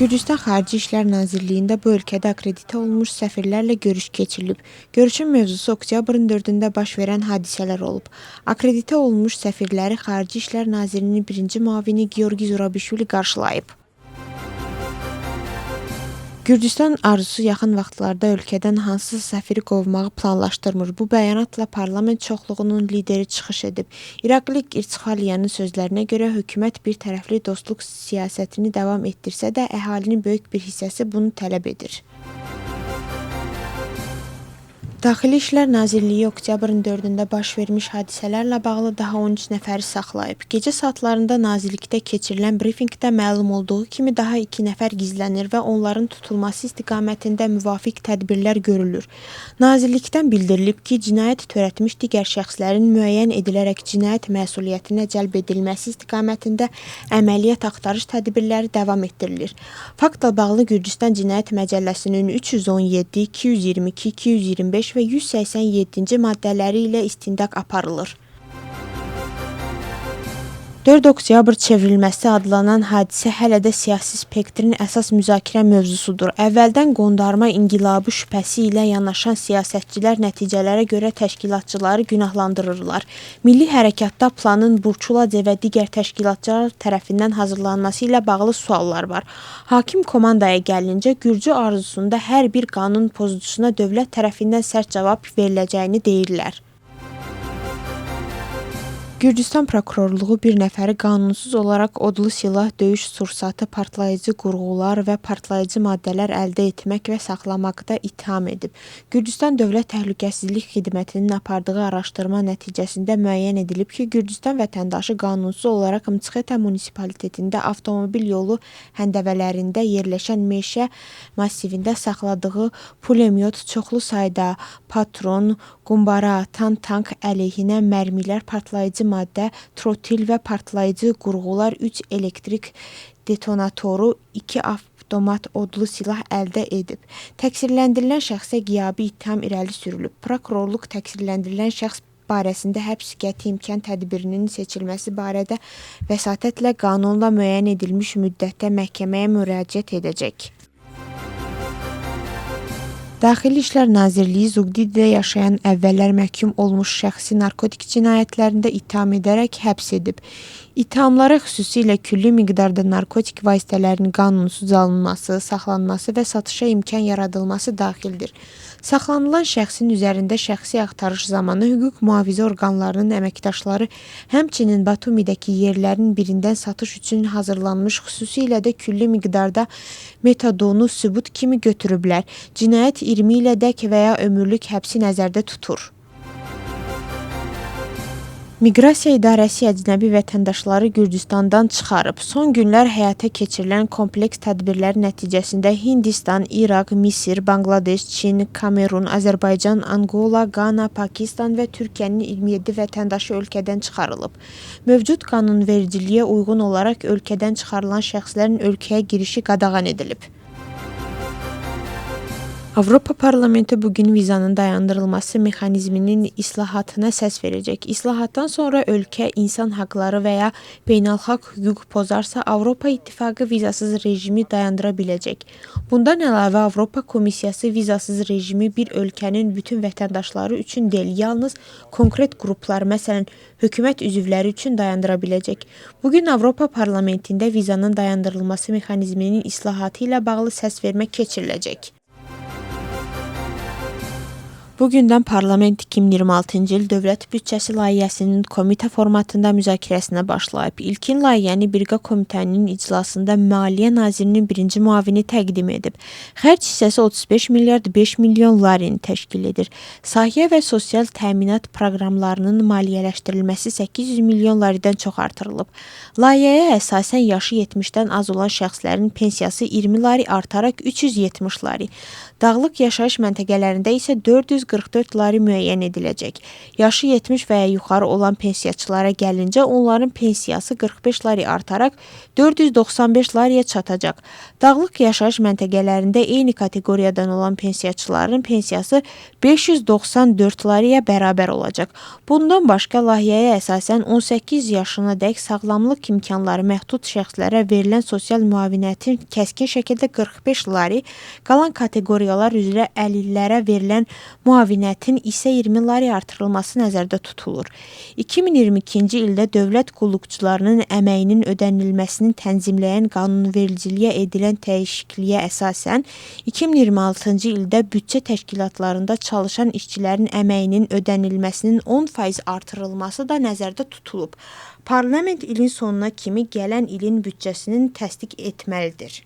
Gürcüstan Xarici İşlər Nazirliyində bu ölkədə akreditə olunmuş səfirlərlə görüş keçirilib. Görüşün mövzusu oktyabrın 4-də baş verən hadisələr olub. Akreditə olunmuş səfirləri Xarici İşlər Nazirinin birinci müavini Georgi Zurabişvili qarşılayıb. Gürcüstan arzusu yaxın vaxtlarda ölkədən hansısa səfiri qovmağı planlaşdırmır. Bu bəyanatla parlament çoxluğunun lideri çıxış edib. İrakli Qirçxaliyanın sözlərinə görə hökumət bir tərəfli dostluq siyasətini davam etdirsə də, əhalinin böyük bir hissəsi bunu tələb edir. Daxili İşlər Nazirliyi oktyabrın 4-də baş vermiş hadisələrlə bağlı daha 13 nəfəri saxlayıb. Gecə saatlarında nazirlikdə keçirilən brifinqdə məlum olduğu kimi daha 2 nəfər gizlənir və onların tutulması istiqamətində müvafiq tədbirlər görülür. Nazirlikdən bildirilib ki, cinayət törətmiş digər şəxslərin müəyyən edilərək cinayət məsuliyyətinə cəlb edilməsi istiqamətində əməliyyat axtarış tədbirləri davam etdirilir. Faktla bağlı Gürcüstan Cinayət Məcəlləsinin 317, 222, 225 və 187-ci maddələri ilə istintaq aparılır. 4 oktyabr çevrilməsi adlanan hadisə hələ də siyasi spektrin əsas müzakirə mövzusudur. Əvvəldən qondarma inqilabı şübhəsi ilə yanaşan siyasətçilər nəticələrə görə təşkilatçıları günahlandırırlar. Milli hərəkatda planın Burçuladze və digər təşkilatçılar tərəfindən hazırlanması ilə bağlı suallar var. Hakim komandaya gəlincə, Gürcü arzusunda hər bir qanun pozucusuna dövlət tərəfindən sərt cavab veriləcəyini deyirlər. Gürcüstan prokurorluğu bir nəfəri qanunsuz olaraq odlu silah, döyüş sursatı, partlayıcı qurğular və partlayıcı maddələr əldə etmək və saxlamaqda ittiham edib. Gürcüstan Dövlət Təhlükəsizlik Xidmətinin apardığı araşdırma nəticəsində müəyyən edilib ki, Gürcüstan vətəndaşı qanunsuz olaraq Mtsxeta munisipalitetində avtomobil yolu həndəvələrində yerləşən meşə massivində saxladığı pulemyot, çoxlu sayda patron, qumbara atan tank əleyhinə mərmilər, partlayıcı maddə, trotil və partlayıcı qurğular, 3 elektrik detonatoru, 2 avtomat odlu silah əldə edib. Təqsirləndirilən şəxsə qiyabi ittiham irəli sürülüb. Prokurorluq təqsirləndirilən şəxs barəsində həbs qəti imkan tədbirinin seçilməsi barədə vəsatətlə qanunla müəyyən edilmiş müddətdə məhkəməyə müraciət edəcək. Daxili İşlər Nazirliyi Zuqdididə yaşayan əvvəllər məhkum olmuş şəxsi narkotik cinayətlərində ittiham edərək həbs edib. İttihamlara xüsusilə külli miqdarda narkotik vasitələrinin qanunsuz alınması, saxlanması və satışa imkan yaradılması daxildir. Saxlanılan şəxsin üzərində şəxsi axtarış zamanı hüquq mühafizə orqanlarının əməkdaşları həmçinin Batumidəki yerlərin birindən satış üçün hazırlanmış, xüsusilə də külli miqdarda metadonu sübut kimi götürüblər. Cinayət 20 ilədək və ya ömürlük həbsi nəzərdə tutur. Miqrasiya İdarəsi əcnəbi vətəndaşları Gürcüstandan çıxarıb. Son günlər həyata keçirilən kompleks tədbirlər nəticəsində Hindistan, İraq, Misir, Banqladeş, Çin, Kamerun, Azərbaycan, Anqola, Qana, Pakistan və Türkiyənin 27 vətəndaşı ölkədən çıxarılıb. Mövcud qanunvericiliyə uyğun olaraq ölkədən çıxarılan şəxslərin ölkəyə girişi qadağan edilib. Avropa Parlamenti bu gün vizanın dayandırılması mexanizminin islahatına səs verəcək. İslahatdan sonra ölkə insan haqları və ya beynəlxalq hüquq pozarsa, Avropa İttifaqı vizasız rejimi dayandıra biləcək. Bundan əlavə Avropa Komissiyası vizasız rejimi bir ölkənin bütün vətəndaşları üçün deyil, yalnız konkret qruplar, məsələn, hökumət üzvləri üçün dayandıra biləcək. Bu gün Avropa Parlamentində vizanın dayandırılması mexanizminin islahatı ilə bağlı səsvermə keçiriləcək. Bugündən parlament 2026-cı il dövlət büdcəsi layihəsinin komitə formatında müzakirəsinə başlayıb. İlkin layihəni Birgə komitənin iclasında Maliyyə nazirinin birinci müavini təqdim edib. Xərc hissəsi 35 milyard 5 milyon larini təşkil edir. Sahiyyə və sosial təminat proqramlarının maliyyələşdirilməsi 800 milyon laridən çox artırılıb. Layihəyə əsasən yaşı 70-dən az olan şəxslərin pensiyası 20 lari artaraq 370 lari, dağlıq yaşayış məntəqələrində isə 644 lari müəyyən ediləcək. Yaşı 70 və ya yuxarı olan pensiyaçılara gəlincə, onların pensiyası 45 lari artaraq 495 lariyə çatacaq. Dağlıq yaşayış məntəqələrində eyni kateqoriyadan olan pensiyaçıların pensiyası 594 lariyə bərabər olacaq. Bundan başqa layihəyə əsasən 18 yaşına dək sağlamlıq imkanları məhdud şəxslərə verilən sosial müavinətin kəskin şəkildə 45 lari, qalan kateqoriyalar üzrə əlillərə verilən müavinətin isə 20 lari artırılması nəzərdə tutulur. 2022-ci ildə dövlət qulluqçularının əməyinin ödənilməsini tənzimləyən qanunvericiliyə edilən dəyişikliyə əsasən 2026-cı ildə büdcə təşkilatlarında çalışan işçilərin əməyinin ödənilməsinin 10% artırılması da nəzərdə tutulub. Parlament ilin sonuna kimi gələn ilin büdcəsini təsdiq etməlidir.